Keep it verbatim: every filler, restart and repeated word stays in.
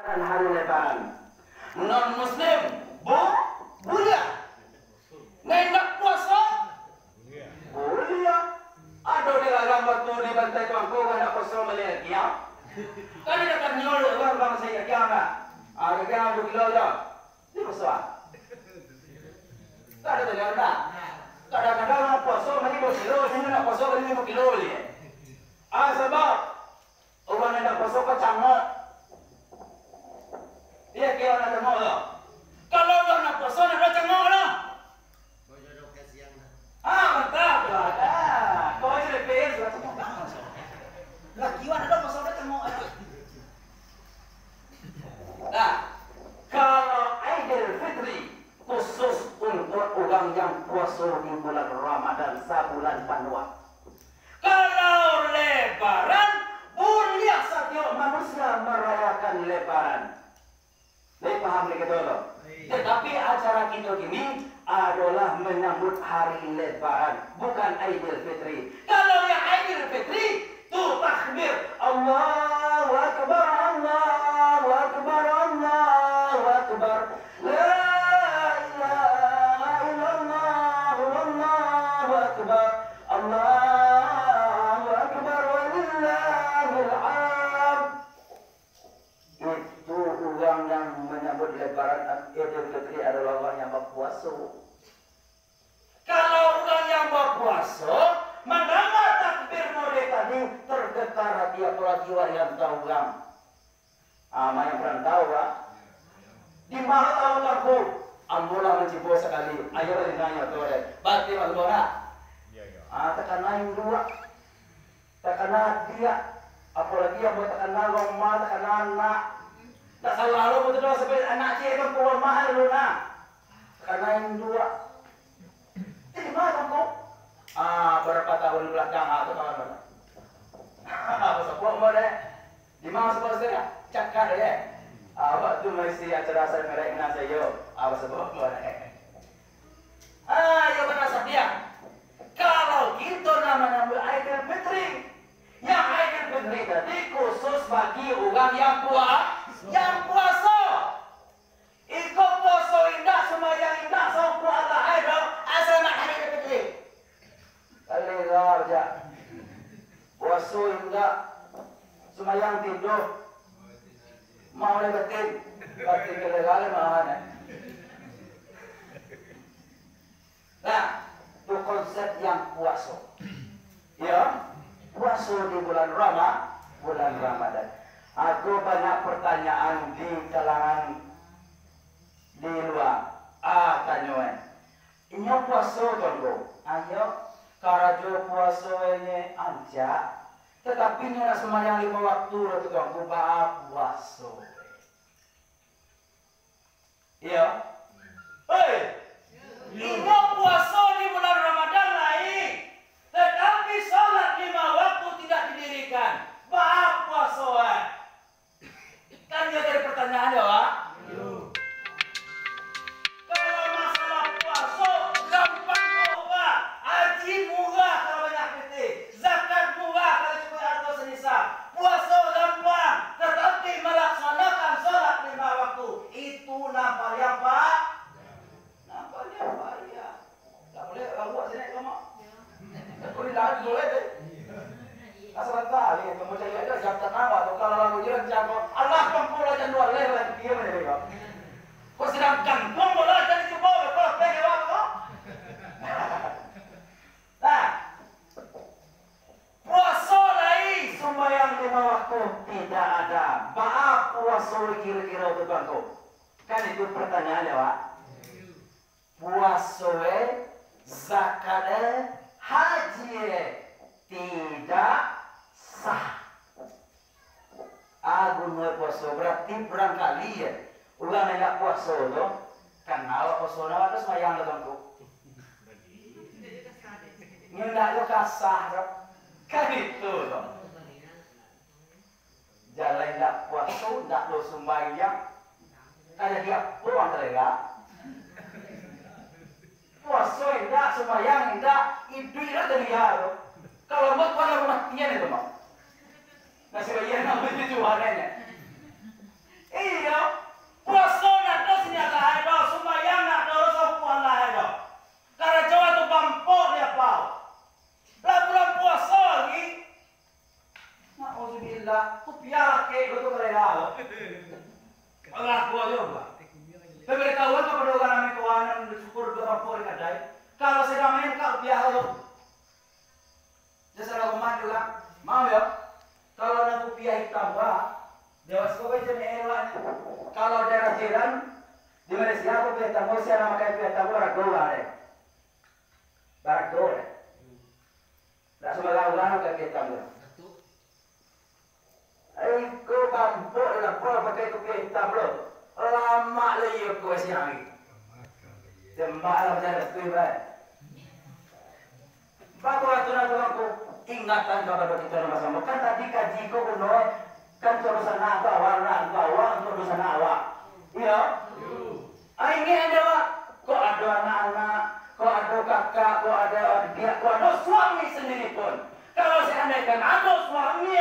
Hari Lebaran. Non muslim, bu-, buliah. Nan indak puaso, buliah. Ado dilarang batu di bantai tuangku, indak puaso maliek akia. Kan indak kan nyolok urang bangsa akia, kan? Ah, akia dua kilo jo. Di puaso, ah. Kada bana, kan? Kadang-kadang urang puaso maliek dua kilo, sini indak puaso maliek limo kilo je. Ah, sabab Urang nan indak puaso ka cangok. Iyo, kiro nan cangok tu. Kalau urang nan puaso, nan indak cangok tu. Ah, mantap. Ah, kau aja lepes, lah cangok. Laki urang indak puaso, indak cangok. Nah, kalau Aidil Fitri khusus untuak urang yang puaso di bulan Ramadan sabulan panuah. Kalau Lebaran, buliah satiok manusia marayakan Lebaran. Lai paham lai kito tu? Tatapi acara kito kini adolah manyambut hari Lebaran, bukan Aidil Fitri. Kalau yang Aidil Fitri, tu takbir, Allahu Akbar, Allahu Akbar, Allahu Akbar. La ilaha illallah, wallahu akbar. Allahu Akbar, walillahil hamd. Itu urang yang manyambut Lebaran, Idul Fitri adolah urang yang bapuaso. Kalau urang yang bapuaso, mandanga takbir mode tadi, tergetar hati, apolai urang yang tahu urang. Ah, mak yang parantau, Pak. Di ma tahu aku? Ambo lah mancibo sakali. Ayo lah dinanyo tu deh. Batin Mak Lurah, nah. Iyo, iyo. Ah, takana induak. Takana adiak. Apolai ambo takana rumah, takana anak. Tak salah lo, betul lah, sampai anak ciek kan rumah dulu, nah. Takana induak. Jadi, ma tu, Ngku? Ah, barapa tahun balakang, ah, tu kawan, kawan. Basabuik umua deh. Di ma basabuik, Ustaz? Cakar deh. Ah, waktu maisi acara Asar Mi'raj nan sayo. Ah, basabuik umua deh. Ah, iyo bana sadia. Kalau kito nan manyambut Aidil Fitri, yang Aidil Fitri tadi khusus bagi urang yang pua-, yang puaso. Iko puaso indak, sumbayang indak, songkuak Allah ai doh, asa nak hari kepikir. Kalera aja. Puaso indak, sumbayang tido. Mau lai batin. Batin kalera lai malahan, eh. Nah, tu konsep yang puaso. Ya, puaso di bulan Rama-, bulan Ramadan. Aku banyak pertanyaan di kalangan di lua. Ah, tanyo, eh. Inyo puaso, Tuangku? Ayo, karajo puaso inyo ancak, tatapi inyo nak sumbayang limo waktu, Tuangku, baa puaso. Iyo. Hei! Inyo puaso di bulan Ramadan lai, tatapi salat lima waktu tidak didirikan. Baa puaso, eh? Kan iyo jadi pertanyaan, yo, Pak? Kalau masalah puaso, gampang ko, Pak. Haji murah kalau banyak pitih. Zakat murah kalau cukuik harto sanisab. Puaso gampang, tatapi malaksanakan salat lima waktu, itu nan paliang pa-, nan paliang payah. Tak boleh, orang buat sini kamu. Tak boleh, tak boleh deh. Asal tak, ya, kamu cari aja jam tanah, atau kalau lagu jiran jam, Allah pun pulang jam dua leh, lagi dia mana dia. Kau sedang gangguang bola, jadi cuba, kau pegang apa kau? Nah, puaso lai, sumbayang lima waktu tidak ada. Baa puaso kira-kira tu, Tuangku? Kan itu pertanyaannya, Pak. Puaso e, zakat e, haji e, tidak sah. Agun we puaso, berarti barangkali, ya, urang nan indak puaso tu, kan awak puaso, nah, awak tu sumbayang lah, Tuangku. Indak tu kasah tu. Kan itu tu. Jalai indak puaso, indak lo sumbayang. Ka jadi apo ang talega? Puaso indak, sumbayang indak, iduik lah talia tu. Kalau buat, buat lagu matian itu, Mak. Nasib baik, iya, namanya juaranya. Eh, Alah, kuat juga. Pemberitahuan kepada orang ambil kawanan bersyukur dua rampok di kadai. Kalau sedang main kau biasa lo. Dia salah umat juga. Mau ya? Kalau nak kupiah hitam, bah. Dewa suka baca ni eloknya. Kalau daerah jiran di Malaysia kupiah hitam, saya nak pakai kupiah hitam, barak dua deh. Barak dua deh. Tak sembarang orang pakai kupiah hitam tu. Iko bampok lah, pakai kupiah hitam lo. Lamak lah iyo ko siang ni. Tembak lah macam tu, bai. Batua tu nak aku ingatan kepada kita sama-sama. Kan tadi kaji ko kuno, kan tu urusan nak awak, nak awak, tu urusan awak. Iyo? Ai, ingek ado, Wak. Kok ado anak-anak, kok ado kakak, kok ado adiak, kok ado suami sendiri pun. Kalau seandaikan ado suami